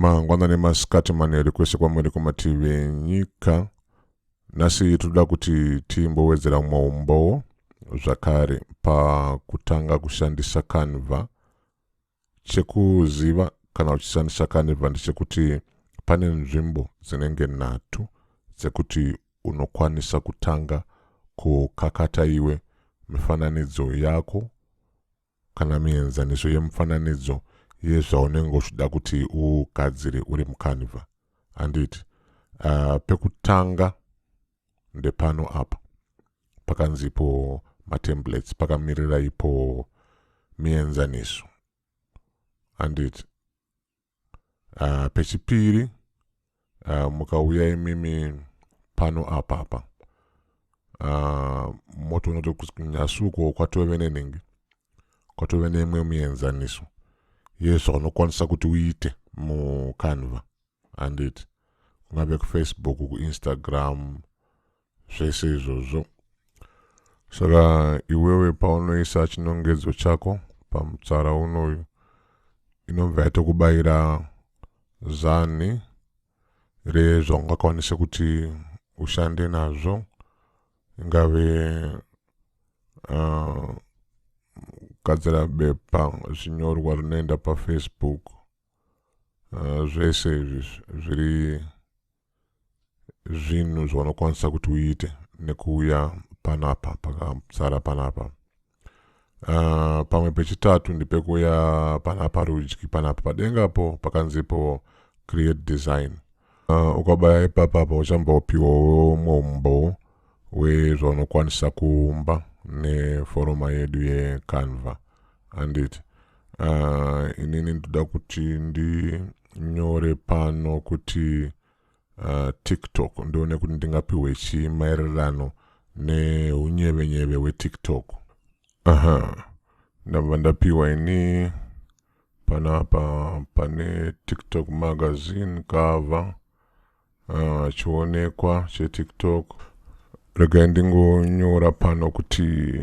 Mangwanani, masikati, manheru kwese kwamuri kumativi enyika. Nhasi toda kuti timbowedzera mumwe umbowo zvakare pakutanga kushandisa Canva. Chekuziva kana uchishandisa Canva ndechekuti pane nzvimbo dzinenge nhatu dzekuti unokwanisa kutanga kukakata iwe mifananidzo yako kana mienzaniso yemifananidzo yezvaunenge uchida kuti ugadzire uri muCanva, handiti? Pekutanga ndepano apa pakanzipo matemplates, pakamirira ipo mienzaniso, handiti? Pechipiri, mukauya imimi pano apapa, motoona kuti kunyasi uko kwatove nenhingi, kwatove neimwe mienzaniso yezvaunokwanisa kuti uite muCanva, handiti? Kungave kuFacebook, kuInstagram, zvese izvozvo. Saka iwewe paunoisa chinongedzo chako pamutsara unoyu, inobva yatokubayira zani rezvaungakwanise kuti ushande nazvo, ingave kugadzira bepa zvinyorwa rinoenda paFacebook, zvese izvi zviri zvinhu zvaunokwanisa kuti uite nekuuya panapa pakatsara panapa. Pamwe pechitatu ndepekuuya panapa rudyi panapa padengapo pakanzipo create design. Ukabaya ipapapa uchambopiwawo mumbo wezvaunokwanisa kuumba neforoma yedu yeCanva, handiti? Inini ndoda kuti ndinyore pano kuti TikTok, ndione kuti ndingapiwe chii maererano neunyevenyeve hweTikTok. Aha, ndabva ndapiwa ini panapa pane TikTok magazine cover, chionekwa cheTikTok. Regai ndingonyora pano kuti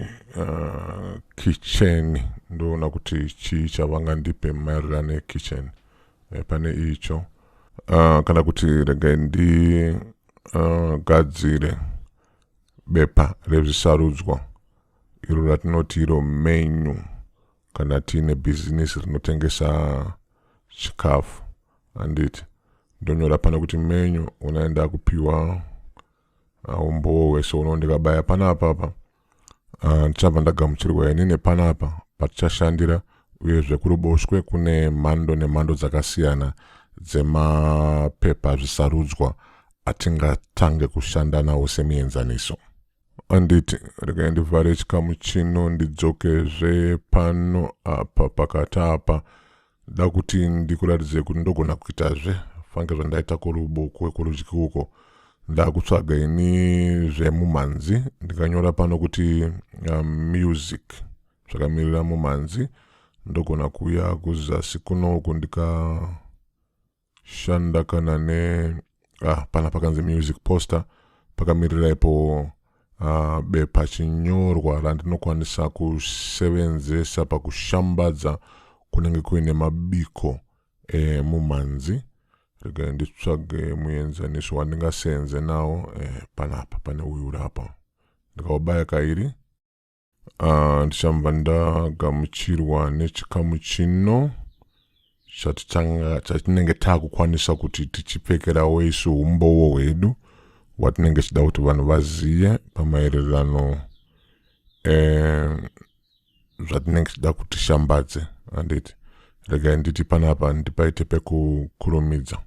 kitchen, ndoona kuti chii chavangandipe maererano nekitchen. Pane icho, kana kuti regai ndigadzire bepa rezvisarudzwa iro ratinoti iro menu kana tiine bhizinesi rinotengesa chikafu, handiti? Ndonyora pano kuti menu, unaenda kupiwa umbowo hwese uno. Ndikabaya panapa ndichabva ndagamuchirwa inini panapa patichashandira. Uyezve kuruboshwe kune mhando nemhando dzakasiyana dzemapepa zvisarudzwa atingatange kushanda nawo semienzaniso, handiti? Regai ndivhare chikamu chino, ndidzokezve pano apa pakati apa. Da kuti ndikuratidze kuti ndogona kuitazve fange zvandaita kuruboko kurudyi uko. Ndakutsvaga ini zvemumhanzi, ndikanyora pano kuti music, zvakamirira mumhanzi. Ndogona kuuya kuzasi kunoku ndikashanda kana ne pana pakanzi music poster, pakamirira ipo bepa chinyorwa randinokwanisa kusevenzesa pakushambadza kunenge kuine mabiko emumhanzi. Regai nditsvage muenzaniso wandingasenze nawo. Panapa pane uyu uri apa, ndikaubaya kairi, ndichambva ndagamuchirwa nechikamu chino chatinenge taakukwanisa kuti tichipfekerawo isu umbowo hwedu hwatinenge tichida kuti vanhu vaziye pamaererano zvatinenge tichida kuti tishambadze, handiti? Regai nditi panapa ndipaite pekukurumidza.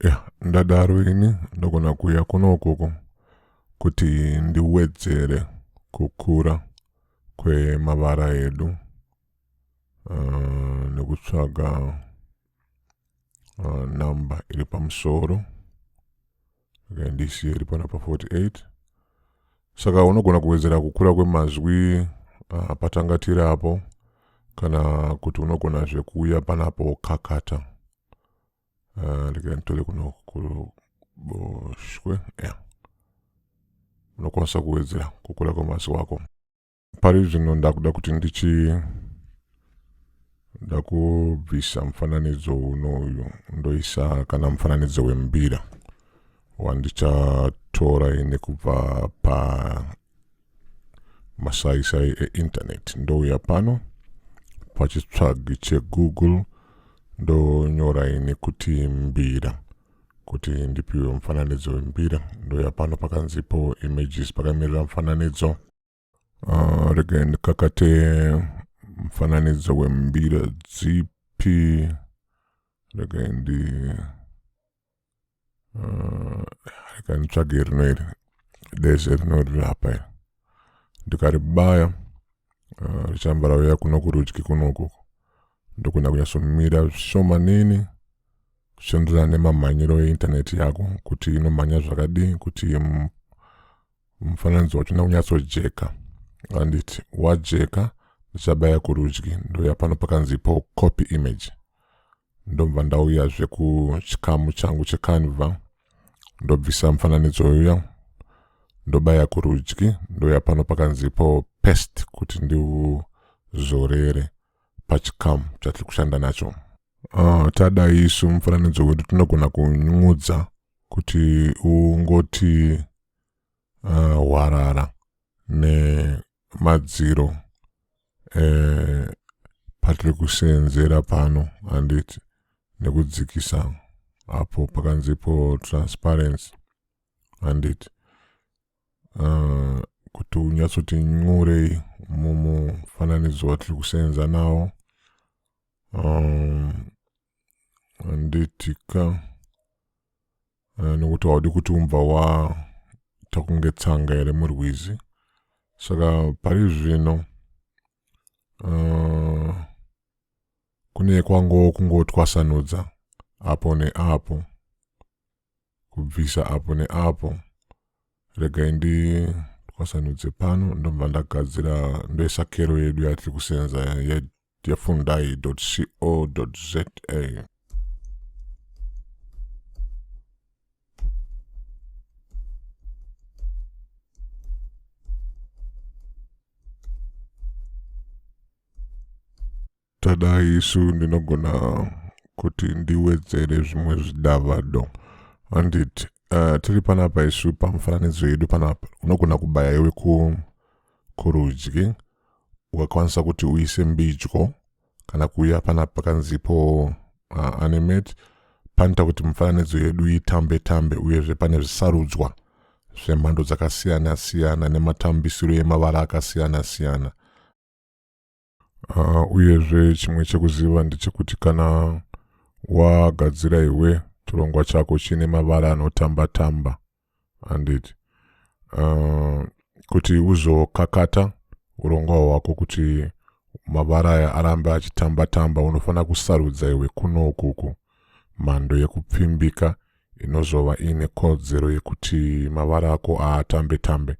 Ya, ndadaro ini ndogona kuuya kuno ukoko kuti ndiwedzere kukura kwemavara edu nekutsvaga namba iri pamusoro. Okay, ndisiye iri pana pa 48. Saka unogona kuwedzera kukura kwemazwi patanga tiri apo, kana kuti unogona zvekuuya panapo wokakata. Rega nditore kuno kuruboshwe. Yeah. Unokwanisa kuwedzera kukura kwemazwi ako. Pari zvino ndakuda kuti ndichi ndakubvisa mufananidzo unoyu, ndoisa kana mufananidzo wembira wandichatora ini kubva pa masaisai einternet. Ndouya pano pachitsvagi cheGoogle, ndonyora ini kuti mbira, kuti ndipiwe mufananidzo wembira. Ndouya pano pakanzipo images, pakamirira mufananidzo. Regai ndikakate mufananidzo wembira dzipi. Regai ndi regai nditsvage rino iri deze rino riri apa iri. Ndikaribaya, richamba rauya kuno kurudyi kunoku. Ndogona kunyatsomira zvishomanini zvichienderana nemamhanyiro eintaneti yako kuti inomhanya zvakadii, kuti mufananidzo wacho unyatsojeka. Handiti wajeka? Ndichabaya kurudyi, ndoya pano pakanzipo copy image, ndobva ndauyazve kuchikamu changu cheCanva, ndobvisa mufananidzo uya, ndobaya kurudyi, ndoya pano pakanzipo paste, kuti ndiuzorere pachikamu chatiri kushanda nacho. Tadai isu mufananidzo wedu tinogona kunyudza kuti ungoti hwarara nemadziro patiri kuseenzera pano, handiti? Nekudzikisa apo pakanzipo transparency, handiti? Kuti unyatsoti nyurei mumufananidzo watiri kuseenza nawo, handitika? Nekuti haudi kuti umbva waita kunge tsanga here murwizi. Saka pari zvino kune kwangowo kungotwasanudza apo neapo, kubvisa apo neapo. Regai nditwasanudze pano, ndobva ndagadzira, ndoisa kero yedu yatiri kusenza yefundai.co.za. Tadai isu ndinogona kuti ndiwedzere zvimwe zvidavado, handiti? Tiri panapa isu pamufananidzo yedu panapa, unogona kubaya iwe kurudyi, ukakwanisa kuti uise mbidyo, kana kuuya panapa pakanzipo animate. Panoita kuti mufananidzo yedu itambe tambe, uyezve pane zvisarudzwa zvemhando dzakasiyana siyana nematambisiro emavara akasiyana siyana. Uyezve chimwe chekuziva ndechekuti kana wagadzira iwe chirongwa chako chine mavara anotamba tamba, handiti? Kuti uzokakata urongwa hwako kuti mavara aya arambe achitamba tamba, unofanira kusarudza iwe kunokuku mhando yekupfimbika inozova iine kodzero yekuti mavara ako aatambe tambe.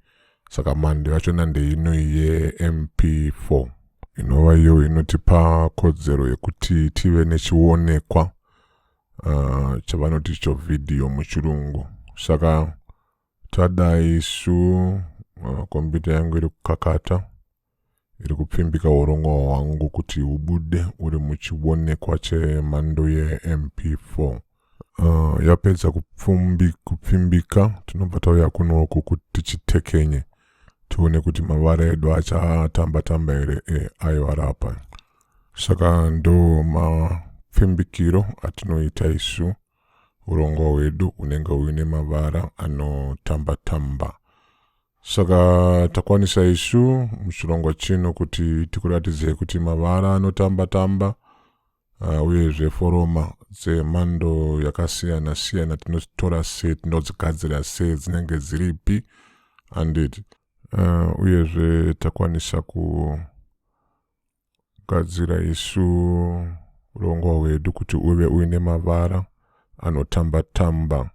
Saka mhando yachona ndeinoi yeMP4, inova iyo inotipa kodzero yekuti tive nechionekwa chavanoti icho vhidhiyo muchirungu. Saka tadai isu, kombiyuta yangu iri kukakata, iri kupfimbika urongwa hwangu kuti ubude uri muchionekwa chemhando yeMP4. Yapedza kupfimbika, tinobva tauya kunoku kuti tichitekenye, tione kuti mavara edu achatamba tamba here. Ayo ari apa. Saka ndo mapfimbikiro atinoita isu urongwa hwedu hunenge huine mavara anotamba tamba. Saka takwanisa isu muchirongwa chino kuti tikuratidzei kuti mavara anotamba tamba, uyezve foroma. Dzemhando yakasiyana siyana tinodzitora sei, tinodzigadzira sei, dzinenge dziripi, handiti? Uyezve takwanisa kugadzira isu urongwa hwedu kuti uve uine mavara anotamba tamba,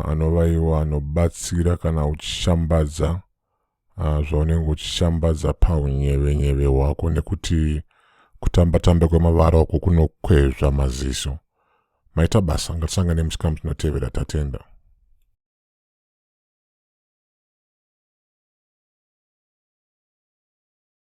anova iwo anobatsira kana uchishambadza zvaunenge uchishambadza paunyevenyeve hwako, nekuti kutamba tamba kwemavara uku kunokwezva maziso. Maita basa, ngatisangane muchikamu chinotevera. Tatenda.